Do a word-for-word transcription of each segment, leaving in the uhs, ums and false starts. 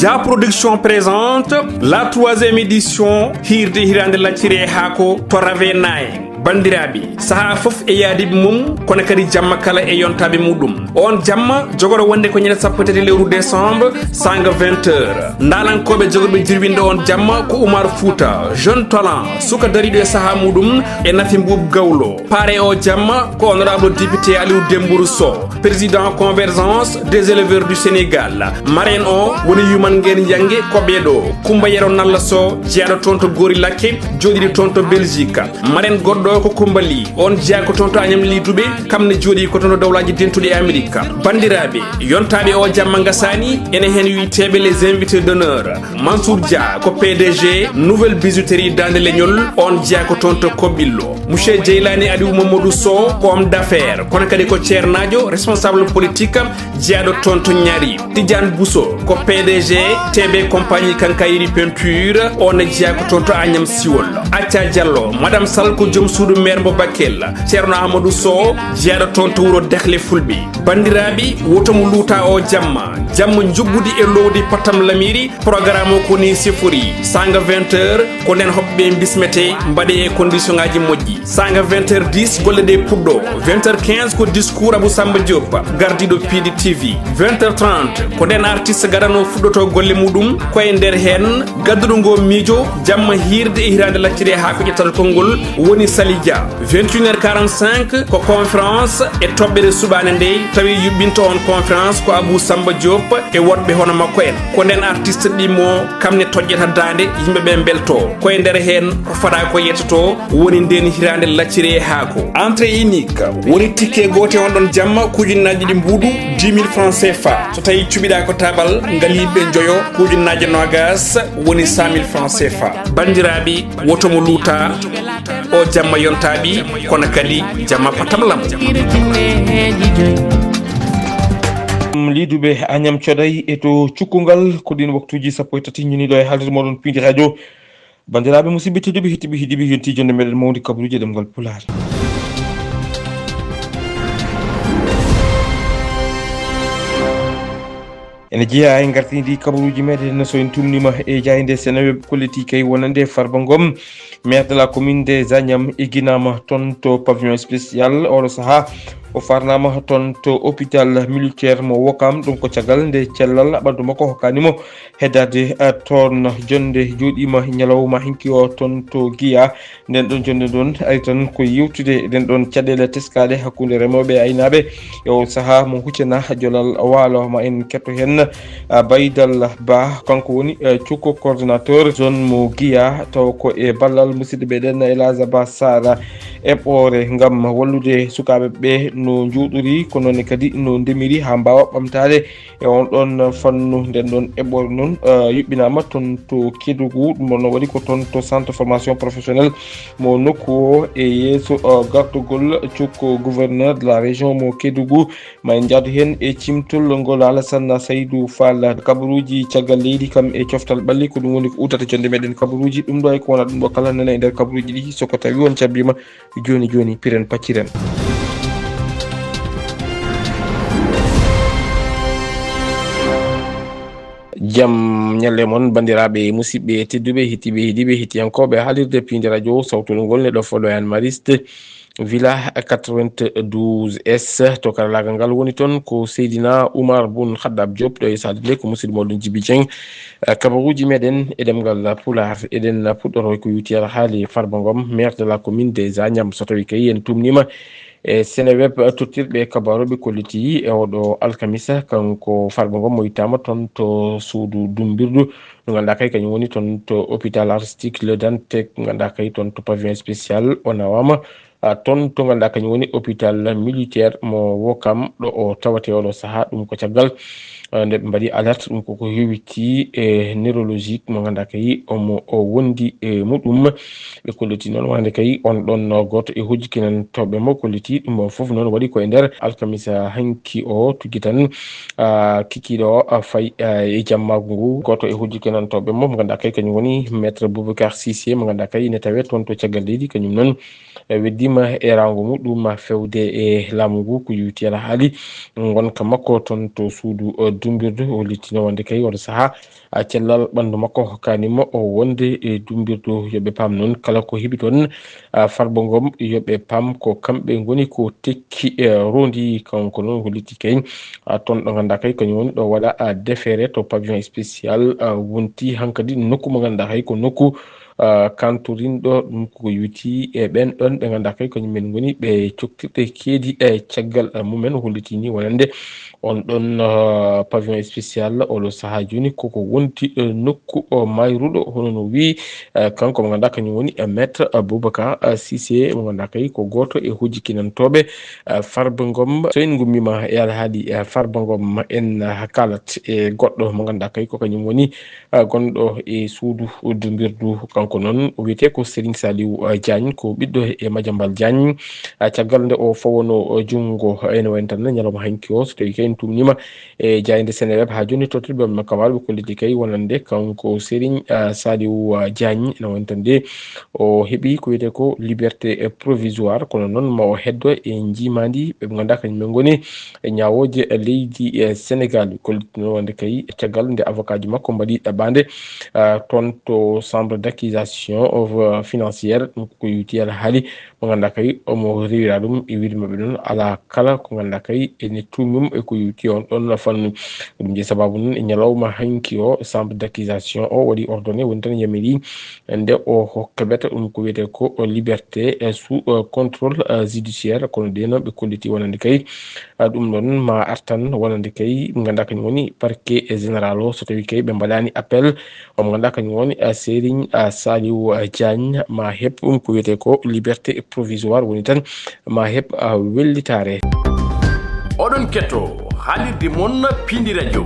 Da Production présente la troisième édition Hirde Hirande Lacciri e Haako to Ravenaye. Bandiraɓe, saha fof e yaadiɓe mum, kono kadi jamma kala e yontaɓe muɗum. On jamma jogoro wonde ko ñande sappo e tati lewru décembre, sanga vingt heures. Ndalankoɓe jogorɓe jirwinde on jamma ko Oumar Fouta, jeune talent, suka dariɗo e saha muɗum, e Nafi Mbuub Gawlo. Pare o jamma ko honorable député Aliou Dembourou Sow, président Convergence des éleveurs du Sénégal. Marraine o woni Yuman Ngeen Yange Koɓeɗo, Kumba Yero Nalla Sow, jeyaɗo toon to Gori Lakke, jooɗiɗo toon to Belgique. Marraine goɗɗo ko Kumba Ly, on jeyaa ko toon to Agnam Ly Toubé, kam ne jooɗi ko toon to Dawlaaji Dentuɗi e Amérique. Bandiraɓe, yontaɓe o jamma ngasani, ene hen wiyteɓe les invités d'honneur. Mansour Dia ko P D G Nouvelle Bijouterie Dande Leñol, on jeyaa ko toon to Kobillo. Monsieur Jeylani Aliou Mamadou Sow ko homme d'affaires, kono kadi ko ceernaajo, responsable politique, jeyaɗo toon to Ñaari. Tidiane Bousso ko P D G T B Compagnie Quincaillerie Peinture, on ne jeyaa ko toon to Agnam Siwol. Acca Diallo, Madame Sall ko joom suudu maire mo Bakel. Ceerno Amadou Sow, jeyaɗo toon to wuro Dexle Fulɓe. Bandiraɓe, woto mo luuta o jamma. Jamma njuɓɓudi e lowdi Patam Lamiri, programme o ko ni sifori. Sanga vingt heures, ko nden hoɓɓe bismete, mbaɗe e condition ngaji moƴƴi. Sanga vingt heures dix, golle ɗe puɗɗo. Vingt heures quinze ko discours Abou Samba Diop, gardiɗo P D T V. Vingt heures trente, ko nden artiste gadano fuɗɗoto golle muɗum, ko e nder hen gadduɗo ngo miijo, jamma hirde e hirande lacciri e haako ƴettata konngol woni Sali Dia. Vingt et une heures quarante-cinq ko conférence e toɓɓere suɓaande nde, tawi yuɓɓinto on conférence ko Abou Samba Diop e woɗɓe hono makko en. Ko nden artiste ɗimmo kam ne toƴƴata daande, yimɓe ɓe mbelto. Ko e nder heen ko fada ko yettoto woni nden hiraande lacciri e haako. Entrée unique woni ticket goote on ɗon jamma ko ujunnaaji ɗiɗi mbuuɗu, dix mille francs C F A. So tawi cuɓiɗa ko tabal ngal yimɓe njoyo ko ujunnaaje noogas woni cent mille francs C F A. Banndiraaɓe, woto mo luuta. O jamma yontaaɓi, kono kadi jamma patamlam. Liiduɓe Agnam Coday e to Cukkungal, ko ɗin waktuuji sappo e tati ñuniɗo e haalirde moɗon Piindi Radio. Banndiraaɓe, musidɓe tedduɓe, hettiiɓe, heɗiiɓe, yonti jonde meɗen mawndi kabaruuji e ɗemngal Pulaar. Ene jeyaa e ngartindi kabaruuji meɗen, so en tumnima e jaaynde Seneweb, kolliti kay wonande Farba Ngom, maire de la commune des Agnam, egginaama toon to pavillon spécial. Oɗo sahaa o farnaama toon to hôpital militaire mo Wokam. Ɗum ko caggal nde cellal ɓanndu makko hokkaani mo heddaade, eh, toon. Jonnde jooɗiima ñalawma hinki o toon to Giya. Nden ɗon jonnde ɗon ari tan ko yewtude ɗen ɗon caɗeele teskaaɗe hakkunde remooɓe e aynaaɓe e o sahaa mo huccana jolal waalo. Ma en ketto heen, ah, Baydal Ba, kanko woni, eh, cukko coordonnateur zone mo Giya, taw ko e ballal musidɗo meɗen Elhadj Ba Sara eɓɓoore ngam wallude sukaaɓe ɓe no njuuɗuri, ko noon kadi no ndemiri haa mbaawa ɓamtaade e on ɗon fannu. Nden ɗon eɓɓoore noon, eh, yuɓɓinaama toon to Kédougou, ɗum ɗon no waɗi ko toon to centre formation professionnelle mo nokku o e yeeso, eh, gartugol cukko gouverneur de la région mo Kédougou. Ma en njaadu heen e cimtol ngol Alassane Saydou Fall. Kabaruuji caggal leydi kam e coftal ɓalli, ko ɗum woni ko uddata jonde meɗen kabaruuji. Ɗum ɗo e ko wona ɗum ɗo kala nana e nder kabaruuji ɗi, so ko tawi on cabbiima, jooni jooni, piren pacciren. Jam ñalle mon, banndiraaɓe, musidɓe tedduɓe, hettiiɓe, heɗiiɓe, hettiyankooɓe haalirde Piindi Radio, sawtol ngol neɗɗo folo e Anne Mariste, Villa quatre-vingt-douze S. To karalaagal ngal woni toon ko Seydina Oumar Boun Khaddab Diop, ɗo e saalirde ko musidɗo moɗon Djiby Dieng. Eh, kabaruuji meɗen e ɗemngal Pulaar, eɗen puɗɗoro ko yuti alhaali Farba Ngom, maire de la commune des Agnam. So tawi kay en tumnima e Seneweb, tottirɓe kabaru ɓe kolliti e oɗo alkamisa, kanko Farba Ngom mo ittaama toon to suudu dumbirdu, mo ngannduɗaa kay kañum woni toon to hôpital Aristide Le Dantec, mo ngannduɗaa kay toon to pavillon spécial o nawaama. Ah, toon to ngannduɗaa kañum woni hôpital militaire mo Wokam, ɗo o tawate oɗo sahaa. Ɗum ko caggal, ah, nde ɓe mbaɗi alerte, ɗum koko yowiti e neurologique mo ngannduɗaa kay omo o wondi e muɗum. Ɓe kolliti noon wonande kay on ɗon gooto e hojjikkinantooɓe mo, kolliti ɗum fof noon waɗi ko e nder alkamisa hanki o tuggi tan, ah, kikiiɗo o, ah, fayi, ah, e jammaagu ngu. Gooto e hojjikkinantooɓe mo, mo ngannduɗaa kay kañum woni Maître Boubacar Cissé, mo ngannduɗaa kay ine tawee toon to caggal leydi, kañum noon, eh, weddiima e rawngo muɗum fewde e laamu ngu, ko yowiti alhaali ngonka makko toon to suudu, eh, dumbirdu, o hollitii wonde kay oɗo sahaa, a, cellal ɓanndu makko hokkaani mo o wonde e dumbirdu. Yo ɓe paam noon kala ko heɓi toon, a, Farba Ngom, yo ɓe paam ko kamɓe ngoni ko tekki, e, rondi. Kanko noon hollitii kay, a, toon ɗo ngannduɗaa kay kañum woni ɗo waɗa, a, defeere to pavillon spécial, a, wonti hankadi nokku mo ngannduɗaa kay ko nokku, a, kantorinɗo ɗum ko yowiti e ɓeen ɗoon ɓe ngannduɗaa kay kañum men ngoni ɓe coktirɗe keedi e caggal, a, mumen. Hollitii ni wonande on ɗon, ah, pavillon spécial oɗo sahaa jooni koko wonti, eh, nokku, oh, mayruɗo, hono no wiyi, eh, kanko mo ngannduɗaa kañum woni, eh, maître, eh, Boubacar, eh, Cissé, mo ngannduɗaa kay ko gooto e hojjikinantooɓe, eh, Farba Ngom. So en ngummiima e alhaali, eh, Farba Ngom, en, eh, kaalat e goɗɗo mo ngannduɗaa kay ko kañum woni, eh, gonɗo e suudu dumbirdu. Kanko noon o wiyetee ko Serigne Saliou, eh, Diagne, ko ɓiɗɗo e Madiambal Diagne. Ah, caggal nde o fawanoo, eh, junngo, ene wayi tan ñalawma hanki o, so tawii kay en tuumniima e jaaynde Seneweb haa jooni, tottirɓe maɓɓe kamaaɗo ɓe kolliti kay wonande kanko Serigne, ah, Saliou, ah, Diagne, ene wayi tan de o heɓi ko wiyetee ko liberté, eh, provisoire, kono noon ma o heddo e njiimaandi ɓe ngannduɗaa kañum en ngoni e ñaawooje leydi, eh, Senegal. Kolliti noon wonde kay caggal nde avocat ji makko mbaɗi ɗaɓɓaande, ah, toon to chambre d'accusation of, ah, financière, ɗum ko yowiti alhaali mo ngannduɗaa kay omo rewira ɗum e wiyde maɓɓe noon alaa kala ko ngannduɗaa kay ene tuumum e ko yowiti on ɗon fannu. Ɗum jeyi sababu noon e ñalawma hanki o chambre d'accusation o waɗi ordonné woni tan yamiri nde o hokka beta ɗum ko wiyetee ko liberté, eh, sous, eh, contrôle, eh, judiciaire, kono de noon ɓe kolliti wonande kay, ah, ɗum ɗon ma artan wonande kay ɓe ngannduɗaa kañum woni parquet général o so tawii kay ɓe mbaɗaani appel. Omo ngannduɗaa kañum woni, ah, Serigne, ah, Saliou, ah, Diagne ma heɓ ɗum ko wiyetee ko liberté provisoire woni tan ma heɓ, ah, wellitaare. Oɗon keɗto haalirde mon Pindi Radio.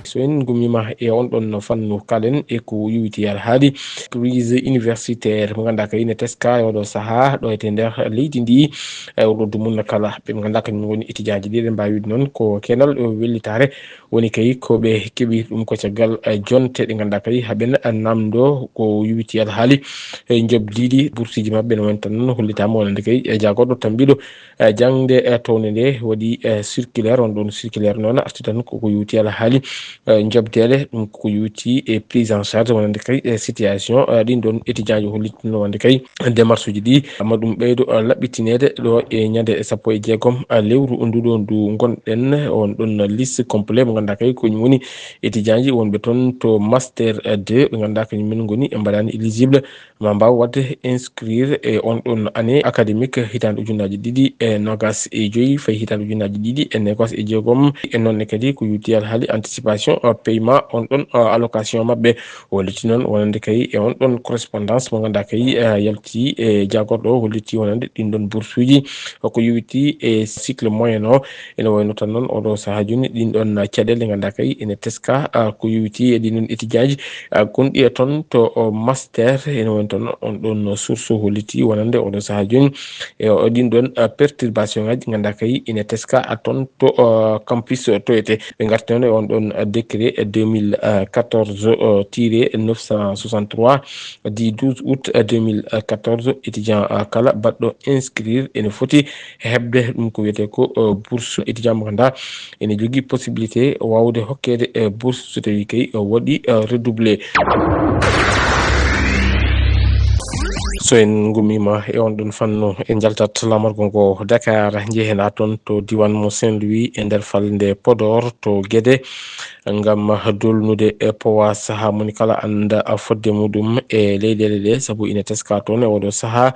So en ngummiima e on ɗon fannu, kaalen e ko yowiti alhaali crise universitaire mo ngannduɗaa kay ene teska e oɗo sahaa ɗo e nder leydi ndi. E oɗo dumunna kala ɓe ngannduɗaa kañum woni étudiant ji ɗi, eɗen mbaawi wiide noon ko keenal, eh, wellitaare. Woni kay ko ɓe keɓi ɗum ko caggal, eh, jonte ɗe ngannduɗaa kay haɓen, eh, namdo ko yowiti alhaali, eh, njoɓdiiɗi bourse ji maɓɓe. No woni tan noon hollitaama wonande kay, eh, jaagorɗo tambiiɗo, eh, jaŋde, eh, towde nde waɗi, eh, circulaire. On ɗon circulaire noon arti tan koko yowiti alhaali, eh, njoɓdeele, ɗum koko yowiti e prise en charge wonande kay, eh, situation, eh, ɗin ɗon étudiant ji hollitino wonde kay démarche uji ɗi, ma ɗum ɓeydo, eh, laɓɓitineede ɗo e ñande sappo e jeegom, eh, lewru nduɗo ndu ngonɗen. On ɗon liste complet mo ngannduɗaa kay ko woni étudiant ji wonɓe toon to master, eh, deux, ɓe ngannduɗaa kañum men ngoni ɓe mbaɗaani éligible ma mbaaw waɗde inscrire e on ɗon année académique hitaande ujunnaaji ɗiɗi e noogaas e joy fayi hitaande ujunnaaji ɗiɗi e noogaas e jeegom. E noon ne kadi ko yowiti alhaali anticipation, eh, paiement on ɗon, eh, allocation maɓɓe. Holliti noon wonande kay e on ɗon correspondance mo ngannduɗaa kay, eh, yalti e jaagorɗo o, holliti wonande ɗin ɗon boursuuji ko yowiti e cycle moyen o. Ene wayno tan noon oɗo sahaa jooni ɗin ɗon caɗeele ngannduɗaa kay ene teska, ah, ko yowiti e ɗin ɗon étudiant ji, ah, gonɗi e toon to, oh, master. Ene woni toon on ɗon source holliti wonande oɗo sahaa jooni e o ɗin ɗon, ah, perturbation ngaji ngannduɗaa kay ene teska, ah, toon to, ah, campus toyete. Ɓe ngarti noon e on ɗon, ah, décret deux mille quatorze, ah, tiré neuf cent soixante-trois du douze août, ah, deux mille quatorze, étudiant, ah, kala baɗɗo inscrire ene foti heɓde ɗum ko wiyetee ko, eh, bourse. Étudiant mo ngannduɗaa ene jogii possibilité waawde hokkeede, eh, bourse so tawii kay, eh, waɗi, eh, redoublé. So en ngummiima e on ɗon fannu, en njaltat laamorgo ngo Dakar, njehen haa toon to diiwaan mo Saint-Louis e nder falnde Podor to Guédé, ngam dolnude, eh, POAS haa moni kala annda, ah, fodde muɗum e leyɗeele ɗe, sabu ina teska toon e oɗo sahaa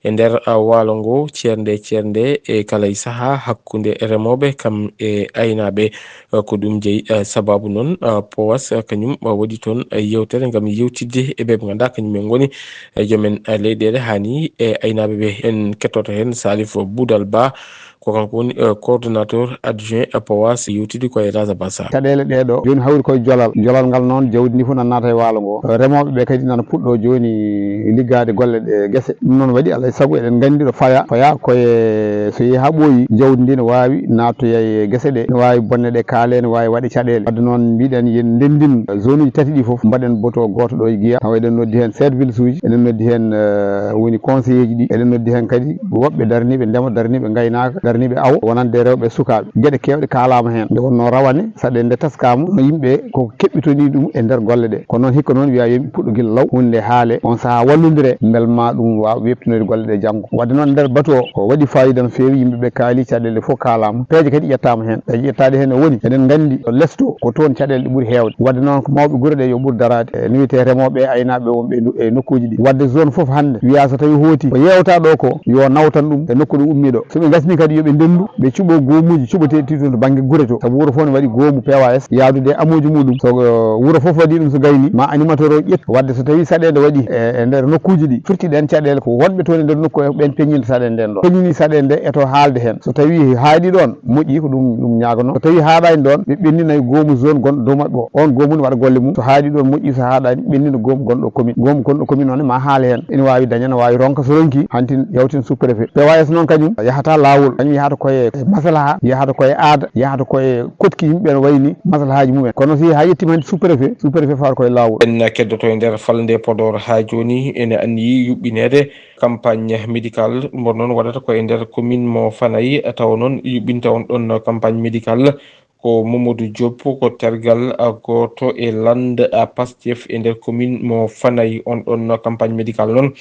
e nder, ah, waalo ngo, ceernde e ceernde e kala e sahaa hakkunde remooɓe kam e aynaaɓe. Ah, ko ɗum jeyi, ah, sababu noon, ah, POAS, ah, kañum, ah, waɗi toon, ah, yeewtere ngam yewtidde e ɓe ɓe ngannduɗaa kañum en ngoni, eh, joomen, eh, leyɗeele haa ni e aynaaɓe ɓe. En kettoto heen Salif Boudal Ba, ko kanko woni, eh, coordonnateur adjoint, eh, POAS, yewtidi ko e Laza Bassa. Caɗeele ɗee ɗo jooni hawri koye jolal. Jolal ngal noon, jawdi ndi fof nana naata e waalo ngo. Remooɓe ɓe kadi nana puɗɗo jooni liggaade golle ɗe gese. Ɗum noon waɗi alaa e sago eɗen nganndi ɗo faya, faya koye so yehi haa ɓooyi, jawdi ndi ne waawi naatoya e gese ɗe, ne waawi bonne ɗe kaale, ne waawi waɗe caɗeele. Wadde noon mbiɗen yen ndenndin zone uji tati ɗi fof, mbaɗen boto gooto ɗo e Guiya. Tawa eɗen noddi heen sept villes uji, eɗen noddi heen, eh, woni conseiller ji ɗi. Eɗen noddi heen kadi woɓɓe darniiɓe ndema, darniiɓe ngaynaaka, darniiɓe awo, wonande rewɓe e sukaaɓe. Geɗe keewɗe kaalaama heen. Nde wonnoo rawane, saɗeende nde taskaama, no yimɓe ko keɓɓitonii ɗum e nder golle ɗe. Kono noon hikka noon wiyaa yo yimɓe puɗɗo gila law, huunde nde haale, on sahaa wallondire, mbel maa ɗum waaw weeɓtinoyde golle ɗe janngo. Wadde noon nder batu o, o waɗi faayiida no feewi, yimɓe ɓe kaali, caɗeele fof kaalaama, peeje kadi ƴettaama heen. Peeje ƴettaaɗe heen o woni, eɗen nganndi ɗo lesto ko toon caɗeele ɗe ɓuri heewde. Wadde noon ko mawɓe gure ɗe yo ɓur daraade, e no wiyetee remooɓe e aynaaɓe wonɓe e no-, e nokkuuji ɗi. Wadde zone fof hannde wiyaa so tawi hooti ko yeewtaa ɗo ko, yo nawtan ɗum e nokku ɗo ummii ɗo. So ɓe ngasni kadi yo ɓe ndenndu, ɓe cuɓo goomuuji cuɓoteeɗi toon to bannge gure to. Sabu wuro fof ne waɗi goomu P O A S, yahdude e amooji muɗum. So, eh, wuro fof waɗi ɗum, so gayni, ma animateur o ƴettu. Wadde so tawi saɗeende waɗi e, e nder nokkuuji ɗi, firti ɗeen caɗeele ko wonɓe toon e nder nokku o, ɓeen peññinta saɗeende nden ɗo. Peññini saɗeende nde e to haalde heen. So tawi haaɗi ɗoon, moƴƴi ko ɗum, ɗum ñaagono. So tawi haaɗaani ɗoon, ɓe ɓenndina e goomu zone gonɗo dow maɓɓe o. On goomu ne waɗa golle mum. So haaɗi ɗoon moƴƴi, so haaɗaani, ɓenndina goomu gonɗo commune. Goomu gonɗo commune o ne ma haale heen. Ina waawi daña, ina waawi ronka, so ronki, hantin yawtin sous-préfet. P O A S noon kañum yahata laawol, kañum yahata koye maslaha, yahata koye aada, yahata koye koɗki yimɓe no wayni maslahaaji mumen. Kono si haa yettiima hannde sous-préfet, sous-préfet fawata koye laawol. En keddoto e nder falnde Podor haa jooni, ene anniyi yuɓɓineede campagne médicale mo noon waɗata ko e nder commune mo Fanay, tawa noon yuɓɓinta on ɗon campagne médicale ko Mamadou Diop, ko tergal, a, gooto e lande, a, Pastef e nder commune mo Fanay. On ɗon campagne médicale noon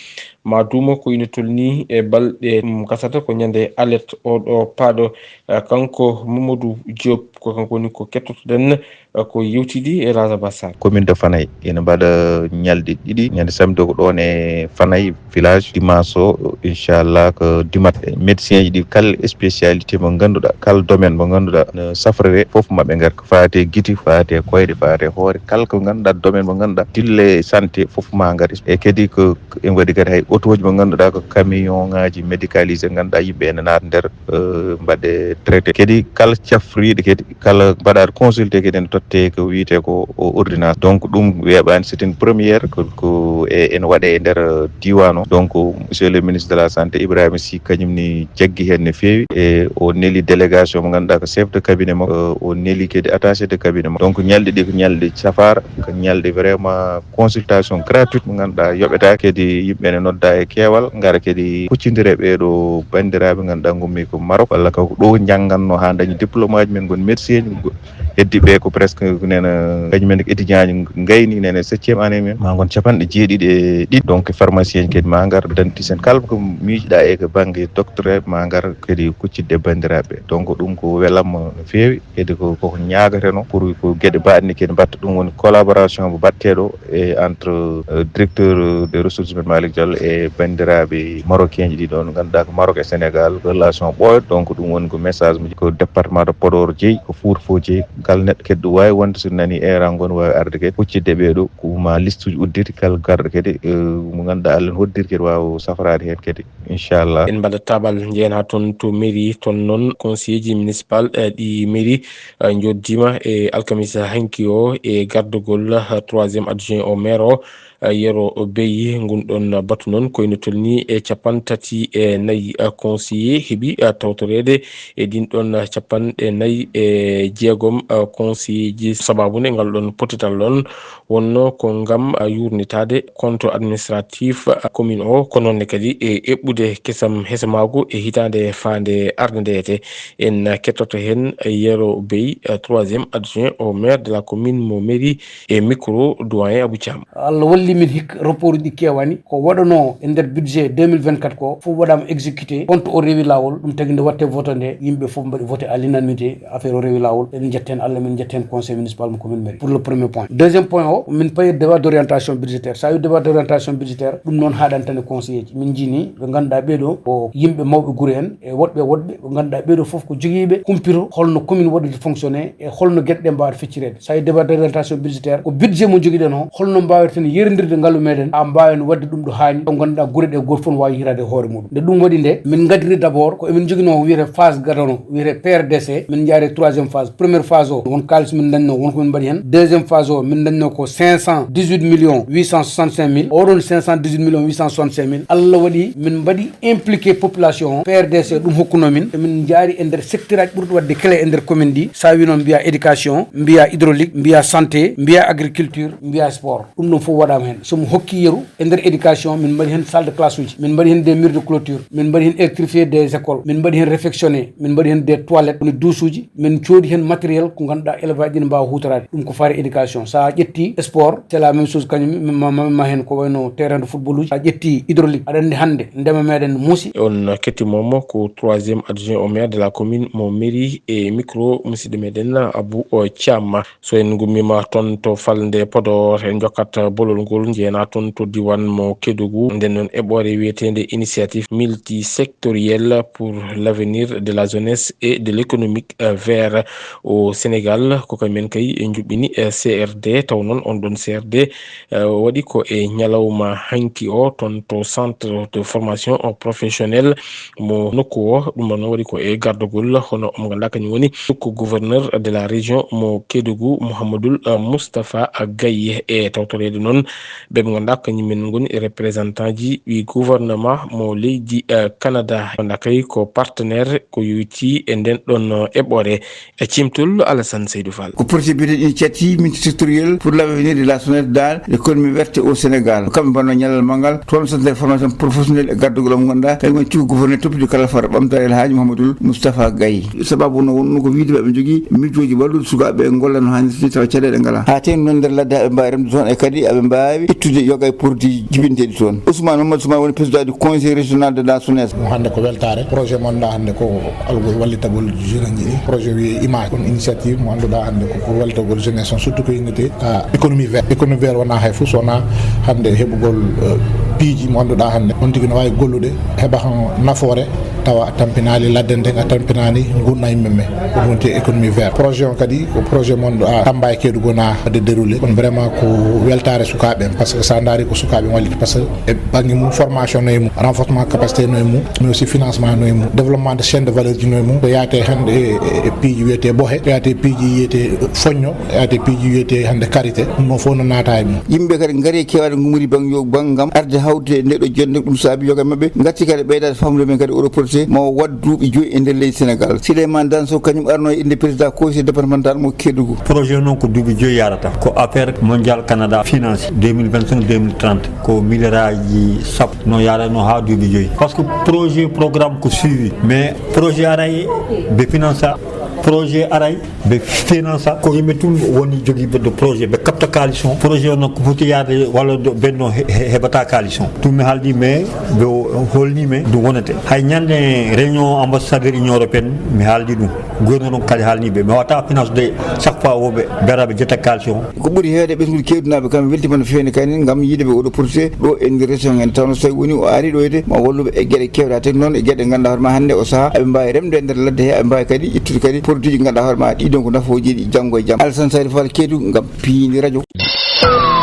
ma duumo ko ina tolni e balɗe, mm, gasata ko ñande alet oɗo paaɗo. A, kanko Mamadou Diop, ko kanko woni ko kettotoɗen, a, ko yewtidi e Laasa Ba Sarr. Commune de Fanay ina mbaɗa ñalɗi ɗiɗi, ñande samedi ko ɗoon e Fanay village, dimanche o, inchallah, ko dimat. Médecin ji ɗi, kala spécialité mo ngannduɗaa, kala domaine mo ngannduɗaa, no safrere, fof maɓɓe ngar, ko faati e giti, faati e koyɗe, faati e hoore, kala ko ngannduɗaa domaine mo ngannduɗaa, dille santé fof ma ngar. E kadi ko, ko en waɗi kadi hay autoji mo ngannduɗaa ko camion ngaji médicalisé, ngannduɗaa yimɓe ene naata nder, eh, mbaɗe traité. Kadi kala cafriɗe kadi, kala mbaɗaaɗo consulté kadi ene totte ko wiyetee ko o ordonnance. Donc ɗum weeɓaani, c'est une première ko, ko e, ene waɗee e nder, euh, diiwaan o. Donc monsieur le ministre de la santé Ibrahima Sy kañum ni jaggi heen no feewi, e o neli délégation mo ngannduɗaa ko chef de cabinet makko, euh, o neli kadi attaché de cabinet makko. Donc ñalɗi ɗi ko ñalɗi safaara, ko ñalɗi vraiment consultation gratuite mo ngannduɗaa yoɓetaake, kadi yimɓe ne nodda e keewal, ngara kadi kuccondira e ɓeeɗo banndiraaɓe ngannduɗaa ngummi ko Maroc, walla ko ɗo njanngannoo haa ndañi diplôme aji men, ngon médecin ji, heddi ɓe ko presque nena kañum men étudiant ji ngayni nene septième année men, ma ngon capanɗe jeeɗiɗi e ɗiɗi. Donc pharmacien ji kadi ma ngar, dentiste en, kala ko miijiɗaa e ko bannge docteur ma ngar kadi kuccidde e banndiraaɓe. Donc ɗum ko welamma no feewi. Kadi ko, koko ñaagateno pour ko geɗe mbaɗni kadi mbatta. Ɗum woni collaboration mo mbaɗteɗo e entre, euh, directeur des ressources humaines Malick Diallo e banndiraaɓe marocain ji ɗi ɗon, ngannduɗaa ko Maroc e Sénégal relation ɓooyɗo. Donc ɗum woni ko message mo ko département de Podor jeyi, ko Fouta fof jeyi. Kala neɗɗo kadi ɗo waawi wonde so nani eran ngon waawi arde kadi huccidde ɓeeɗo ko ma liste uji udditi kala garɗo kadi, euh, mo ngannduɗaa Allah ne hoddiri kadi waawa safraade heen kadi. Inchallah. En mbaɗa tabal njeena toon to mairie, toon noon conseiller ji municipal, eh, ɗi mairie, eh, njoddiima e alkamisa hanki o e gardagol, eh, troisième adjoint au maire o, eh, Yero Bey. Ngun ɗon batu noon ko ina tolni e capanɗe tati e nayi, eh, conseiller heɓi, eh, tawtoreede e ɗin ɗon, eh, capanɗe nayi e jeegom, eh, conseiller ji. Sababu nde ngal ɗon potital ɗon wonno ko ngam, a, yuurnitaade compte administratif, a, commune o, ko noon ne kadi e eɓɓude kesam hesamaagu e hitaande faande arde nde. Ete en kettoto heen Yero Bey, a, troisième adjoint au maire de la commune mo mairie, e micro doyen Abou Thiam. Allah walli min hikka, rapport uji ɗi keewani. Ko waɗanoo e nder budget deux mille vingt-quatre ko fof waɗaama exécuté, compte o rewi laawol, ɗum tagi nde waɗte vote nde, yimɓe fof mbaɗi vote à l'unanimité. Affaire o rewi laawol, eɗen njetten Allah, min njetten conseil municipal mo commune mairie. Pour le premier point. Deuxième point o, min payi débat d'orientation budgétaire. So a wi débat d'orientation budgétaire, ɗum noon haaɗani tan e conseiller ji. Min njini ɓe ngannduɗaa ɓeeɗo ko yimɓe mawɓe gure en e woɗɓe woɗɓe, ɓe ngannduɗaa ɓeeɗo fof ko jogiiɓe kumpito holno commune waɗirta fonctionner e holno geɗe ɗe mbaawata feccireede. So a wi débat d'orientation budgétaire, ko budget mo jogiɗen o, holno mbaawirten yerondirde ngalu meɗen, haa mbaawen waɗde ɗum ɗo haani, ɗo ngannduɗaa gure ɗe gooto fof no waawi yiytaade e hoore muɗum. Nde ɗum waɗi nde, min ngadiri d'abord ko emin njoginoo ko wiyetee phase gadano, wiyetee P R D C, min njaari e troisième phase. Première phase o, won kaalis min ndañnoo, won ko min mbaɗi heen. Deuxième phase o, min ndañnoo ko cinq cent dix-huit millions huit cent soixante-cinq mille. Oɗon cinq cent dix-huit millions huit cent soixante-cinq mille, Allah waɗi min mbaɗi impliqué population o, P R D C ɗum hokkunoo min. Emin njaari e nder secteur aji ɓurɗi waɗde clé e nder commune ɗi. So a wi noon mbiyaa éducation, mbiyaa hydraulique, mbiyaa santé, mbiyaa agriculture, mbiyaa sport. Ɗum ɗon fof waɗaama. Heen, so mi hokki yeru, e nder éducation, min mbaɗi heen salle de classe uji, min mbaɗi heen des murs de clôture, min mbaɗi heen électrifié des écoles, min mbaɗi heen réfectionné, min mbaɗi heen des toilettes, woni douche uji, min coodi heen matériel ko ngannduɗaa élève aji ɗi mbaawa huutoraade. Ɗum ko faare éducation. So a ƴetti sport, c'est la même chose kañum, ma, ma, ma heen ko wayno terrain de football uji. A ƴetti hydraulique, aɗa anndi hannde ndema meɗen muusi. On kettimoomo ko troisième adjoint au maire de la commune mo mairie e micro musidɗo meɗen Abou, o, Thiam. So en ngummiima toon to falnde Podor, en njokkat bolol ngol, njeyanaa toon to diiwaan mo Kédougou. Nden noon eɓɓoore wiyeteende Initiative multisectorielle pour l'avenir de la jeunesse et de l'économie, euh, vert au Sénégal, ko kañum en kay njuɓɓini, euh, C R D, taw noon on ɗon C R D, euh, waɗi ko e ñalawma hanki o toon to centre de formation professionnelle mo nokku o. Ɗum noon waɗi ko e gardagol hono mo ngannduɗaa kañum woni ko gouverneur de la région mo Kédougou, Mouhamadoul, euh, Moustapha Gaye. E tawtoreede noon ɓe ɓe ngannduɗaa kañum en ngoni représentant ji ɗi gouvernement mo leydi, euh, Canada, ngannduɗaa kay ko partenaire ko yowitii e nden ɗon, euh, eɓɓoore. E ciimtol Alassane Seydou Fall. Ko projet biyeteeɗo Initiative multisectorielle pour l'avenir de la jeunesse dans l'économie verte au Sénégal. Kamɓe mbanno ñalal manngal toon centre de formation professionnelle e gardagol mo ngannduɗaa kañum woni cukko gouverneur toppito kala fota ɓamtaare El Hadji Mouhamadoul Moustapha Gaye. Sababu no wonno ko wiide ɓe ɓe njogii mijooji wallude sukaaɓe ɓe ngolla no haanirta ni tawa caɗeele ngalaa. Haa teeŋti noon nder ladde aɓe mbaawi remde toon e kadi aɓe mbaawi ittude yoga e produit jibinteeɗi toon. Ousmane Mamadou Ousmane woni président du conseil régional de la jeunesse. Ɗum hannde ko weltaare. Projet mo ngannduɗaa hannde ko algol wallitagol jeune aji ɗi. Projet wiyee image, kono initiative mo ngannduɗaa hannde ko pour wallitagol jeunesse on, surtout ko innetee ka économie verte. Économie verte wonaa hay fof so wonaa hannde heɓugol, euh, piiji mo ngannduɗaa hannde on tigi no waawi gollude, heɓa heen nafoore, tawa a tampinaali ladde nden, a tampinaani nguurndam yimɓe ɓe. Ko ɗum woni économie verte. Projet on kadi ko projet mo ngannduɗaa Tamba e Kédougou wonaa waɗde déroulé. Kono vraiment ko weltaare sukaaɓe en, parce que so a ndaari ko sukaaɓe walliti, parce que e bannge mum formation no e mum, renforcement capacité no e mum, mais aussi financement no e mum, développement de chaîne de valeur ji no e mum. Ko yaate hannde e, e, e piiji wiyetee bohe, ko yaate piiji wiyetee foñño, ko yaate piiji wiyetee hannde karité, ɗum ɗon fof no naata e mum. Yimɓe kadi ngari e keewaade ngummori bang yo bang ngam arde hawde e nde ɗo jonnde, ɗum saabi yoga maɓɓe ngatti kadi ɓeydaade famɗude men kadi oɗo projet mo waɗ duuɓi joyi e nder leydi Sénégal. Souleymane Danso kañum arno e innde président conseil départemental mo Kédougou. Projet noon ko duuɓi joyi yarata, ko affaire mondial Canada finance deux mille vingt-cinq deux mille trente, ko miliyaraaji sappo no yarano haa duuɓi joyi. Parce que projet programme ko suivi, mais projet aray ɓe finance, projet aray ɓe finance, ko yimɓe tun woni jogiiɓe ɗo projet, ɓe kaɓta kaalis on. Projet on ko foti yaade walla ɗo ɓen no he-, he-, heɓata kaalis on. Tun mi haaldi, mais ɓe o-, holni men ɗum wonete. Hay ñande réunion ambassadeur Union européenne, mi haaldi ɗum. Gouverneur on kadi haalni ɓe. Mi wata finance de chaque fois woɓe beraɓe jetta kaalis on. Ko ɓuri heewde ɓesnguuji keewɗinaaɓe kam weltima no feewni kadi ngam yiide ɓe oɗo projet ɗo e nder région en. Taw no so tawi woni o ari ɗo ede ma walluɓe e geɗe keewɗe, haa teg noon e geɗe ganduɗa hoore ma hannde o saha aɓe mbawi remde e nder ladde he, aɓe mbawi kadi ittude kadi produit ji ganduɗa hoore ma ɗiɗon ko nafooji ɗi janngo e jam. Alassane Sary Fall Kedougou ngam Piindi Radio.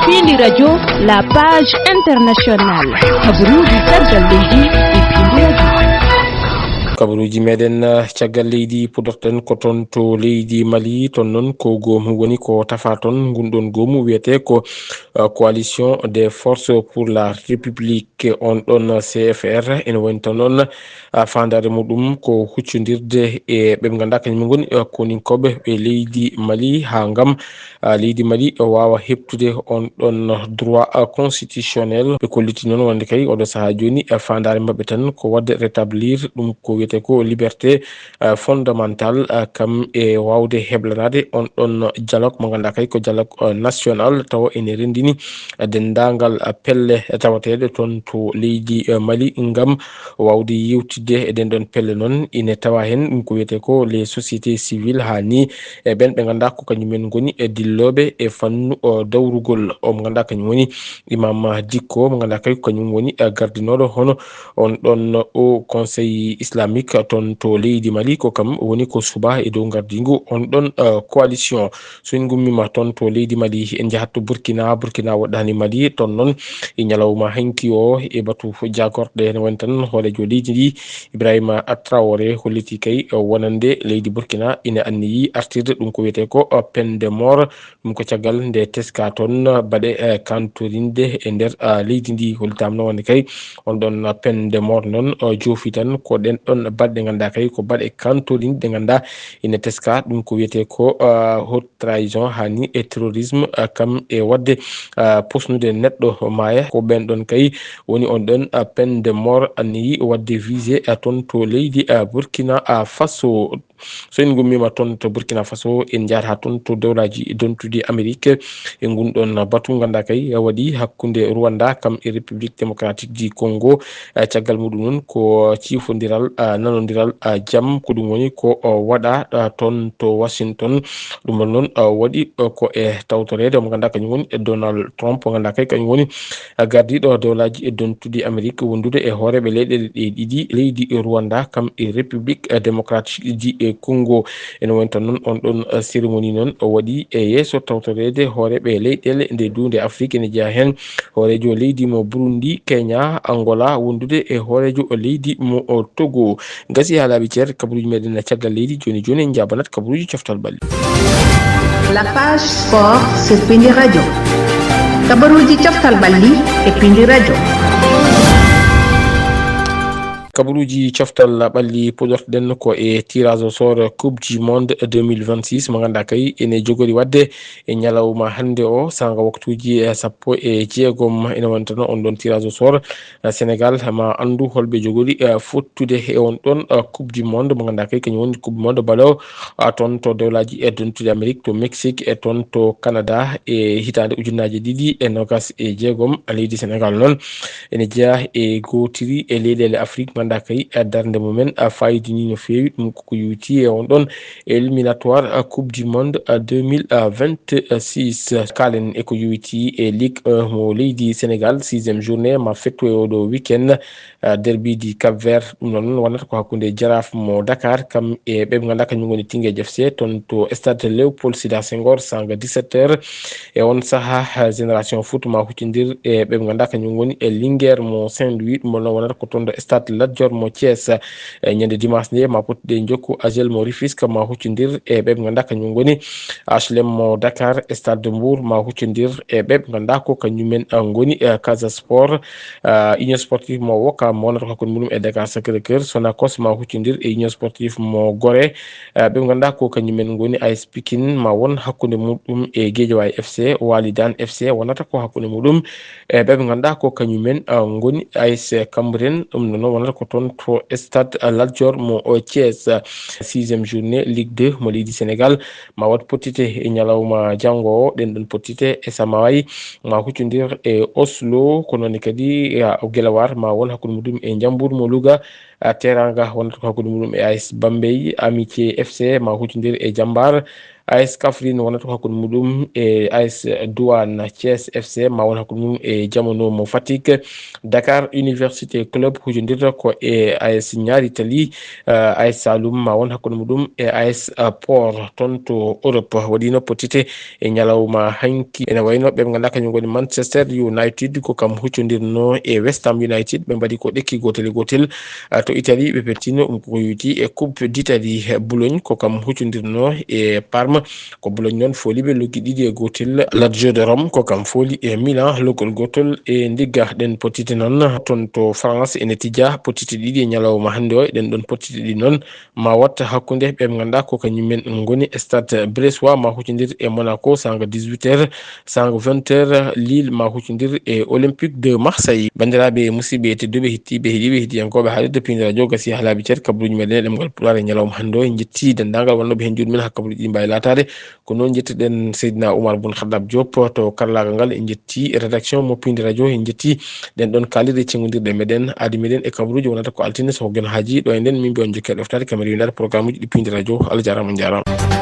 Piindi Radio, la page internationale. Kabaruuji caggal leydi e Piindi Radio. Kabaruuji meɗen, eh, caggal leydi pudorten ko toon to leydi Mali. Toon noon ko goomu woni ko tafa toon. Ngun ɗon goomu wiyetee ko, eh, Coalition des Forces pour la République. On ɗon C F R ene woni toon noon, eh, faandaare muɗum ko huccondirde e ɓe ɓe ngannduɗaa kañum ngoni, eh, koninkooɓe ɓe leydi Mali haa ngam ah, leydi Mali waawa heɓtude on ɗon droit, ah, constitutionnel. Ɓe kolliti noon wonde kay oɗo sahaa jooni, ah, faandaare maɓɓe tan ko waɗde rétablir ɗum ko wiyetee ko liberté, ah, fondamentale, ah, kam e waawde heblanaade on ɗon dialogue mo ngannduɗaa kay ko dialogue, ah, national, tawa ene renndini, ah, denndaangal, ah, pelle tawateeɗe toon to leydi, ah, Mali ngam waawde yewtidde e ɗen ɗon pelle noon. Ine tawa heen ɗum ko wiyetee ko les sociétés civiles, haa ni e ɓen ɓe ngannduɗaa ko kañum en ngoni e dillooɓe e fannu, o, dawrugol. O mo ngannduɗaa kañum woni Imam Dicko, mo ngannduɗaa kay ko kañum woni, e, gardinooɗo hono on ɗon o Conseil Islamique toon to leydi Mali. Ko kam woni ko suɓaa e dow ngardiingu on ɗon, e, coalition. So en ngummiima toon to leydi Mali, en njahat to Burkina. Burkina woɗɗaani Mali. Toon noon e ñalawma hanki o e batu jaagorɗe, ene woni tan hooreejo leydi ndi, Ibrahima Traoré, holliti kay wonande leydi Burkina ina anniyi artirde ɗum ko wiyetee ko peine de mort. Ɗum ko caggal nde teska toon baɗe, eh, kantorinde e nder, ah, leydi ndi. Hollitaama noon wonde kay on ɗon peine de mort noon, oh, joofi tan ko ɗen ɗon Baɗe ɗe ngannduɗaa kay ko baɗe kantolinɗe ɗe ngannduɗaa ina teska. Ɗum ko wiyetee ko, ah, haute trahison, haa ni e terrorisme, ah, kam e waɗde, ah, posnude neɗɗo maaya. Ko ɓeen ɗoon kay woni on ɗoon, ah, peine de mort anniyi waɗde visé, ah, toon to leydi, ah, Burkina, ah, Faso. So en ngummiima toon to Burkina Faso, en njahat haa toon to dowlaaji dentuɗi Amerik. E ngun ɗoon batu ngannduɗaa kay waɗi hakkunde Rwanda kam e République Démocratique du Congo. Eh, caggal muɗum noon ko ciifondiral, ah, nanondiral, ah, jam, ko ɗum woni ko, oh, waɗa, ah, toon to Washington. Ɗum ɗoon noon, ah, waɗi, oh, ko e tawtoreede mo ngannduɗaa kañum woni e Donald Trump, mo ngannduɗaa kay kañum woni, ah, gardiiɗo dowlaaji e dentuɗi Amerik wondude e hooreeɓe leyɗeele ɗe ɗiɗi, leydi Rwanda kam e République, eh, Démocratique du, eh, Congo. Ene woni tan noon on ɗoon, eh, cérémonie noon o waɗi e yeeso tawtoreede hooreeɓe leyɗeele nde duunde Afrik, ene jeyaa heen hooreejo leydi mo Burundi, Kenya, Angola, wondude e hooreejo leydi mo, o, Togo. Gasi haa laaɓi cer, kabaruuji meɗen caggal leydi. Jooni jooni en njaabanat kabaruuji coftal ɓalli. La page sport sur Pindi Radio. Kabaruuji coftal ɓalli e Pindi Radio. Kabaruuji coftal ɓalli puɗortoɗen ko e tirage au sort Coupe du Monde deux mille vingt-six mo ngannduɗaa kay ene jogori waɗde e ñalawma hannde o, saanga waktuuji, eh, sappo e jeegom. Ene wonta noon on ɗoon tirage au sort, eh, Sénégal ma anndu holɓe jogori, eh, fottude e on ɗoon, eh, Coupe du Monde mo ngannduɗaa kay kañum woni Coupe du Monde balo, ah, toon to dowlaaji e dentuɗi Amerik, to Mexique e toon to Canada e hitaande ujunnaaje ɗiɗi e noogaas e jeegom. Leydi Sénégal noon ene jeyaa e gootiri e leyɗeele Afrik ngannduɗaa kay, eh, darnde mumen, ah, faayiidi ni no feewi. Ɗum ko ko yowiti e on ɗoon éliminatoire, ah, Coupe du Monde, ah, deux mille vingt-six. Kaalen e ko yowiti e Ligue un mo leydi Sénégal, sixième journée ma fetto e oɗo week-end, ah, derby du Cap Vert. Ɗum noon wonata ko hakkunde Jaraaf mo Dakar kam e ɓe ɓe ngannduɗaa kañum ngoni Teungueth F C toon to stade Léopold Sédar Senghor, saanga dix-sept heures. E on sahaa, ah, Génération Foot ma huccondir e ɓe ɓe ngannduɗaa kañum ngoni e Linguère mo Saint-Louis. Ɗum noon wonata ko toon to stade Lat Dior mo Thiès. E ñande dimanche nde ma pottude jokku A G L mo Rufisque ma huccondir e ɓe ɓe ngannduɗaa kañum ngoni H L M mo Dakar, Stade de Mbour ma huccondir e ɓe ɓe ngannduɗaa ko kañumen, ah, ngoni, ah, Casa Sport, ah, Union Sportive mo Ouakam wonata ko hakkunde muɗum e Dakar Sacré-Cœur. Sonacos ma huccondir e Union Sportive mo Gorée, ah, ɓe ɓe ngannduɗaa ko kañumen ngoni A S Pikine ma won hakkunde muɗum e Guédiawaye F C. Walidane F C wonata ko hakkunde muɗum e ɓe ɓe ngannduɗaa ko kañumen, ah, ngoni A S Cambérène. Ɗum noon wonata ko toon to stade, ah, Lat Dior mo, o, Thiès. Sixième journée Ligue deux mo leydi Sénégal ma waɗ pottite e ñalawma janngo o. Ɗeen ɗoon pottite e Samawaay ma huccondir e Oslo, ko noon kadi, ah, Guelewar ma won hakkunde muɗum e Njambuur mo Louga. Ah, Teranga wonata ko hakkunde muɗum e A S Bambey. Amitié F C ma huccondir e Jambar. A S Kaffrine wonata ko hakkunde muɗum e A S Douane. Thiès F C ma won hakkunde muɗum e Jamano mo Fatick. Dakar Université Club huccondirta ko e A S Ñaari Tali. Ah, A S Saloum ma won hakkunde muɗum e A S Port toon to Europe. Waɗiino pottite e ñalawma hanki. Ene wayno ɓe ɓe ngannduɗaa kañum ngoni Manchester United, ko kam huccondirno e West Ham United. Ɓe mbaɗi ko ɗekki gootel e gootel. Ah, to Italie, ɓe pertino ɗum ko yowiti e Coupe d'Italie. Boulogne ko kam huccondirno e Parme. Ko Boulogne noon fooli ɓe loggi ɗiɗi e gootel. Lazio de Rome ko kam fooli e Milan loggol gootol e ndigga. Ɗeen pottite noon toon to France ene tijja pottite ɗiɗi e ñalawma hannde o. Ɗeen ɗoon pottite ɗi noon ma watta hakkunde ɓe ɓe ngannduɗaa ko kañumen ngoni Stade Bressois ma huccondir e Monaco saanga dix-huit heures, saanga vingt heures Lille ma huccondir e Olympique de Marseille. Banndiraaɓe, musidɓe tedduɓe, hettiiɓe, heɗiiɓe, heɗiyankooɓe haalirde Pindi Radio gasi haa laaɓi ceer kabaruuji meɗen e ɗemngal Pulaar e ñalawma hannde o. En njetti denndaangal wonnooɓe heen juuɗe men haa kabaruuji ɗi mbaawi laataade. Ko noon njettirɗen Seydina Oumar Boun Khattab Diop to karallaagal ngal. En njetti rédaction mo Pindi Radio, en njetti ɗeen ɗoon kaalirɗe cenngondirɗe meɗen, aadi meɗen e kabaruuji wonata ko altine so ko Geno Haaji ɗo e nden. Min mbiya on jokkere ɗoftaade kamera windaade programme uji ɗi Pindi Radio. Allah jaaraama, on njaaraama.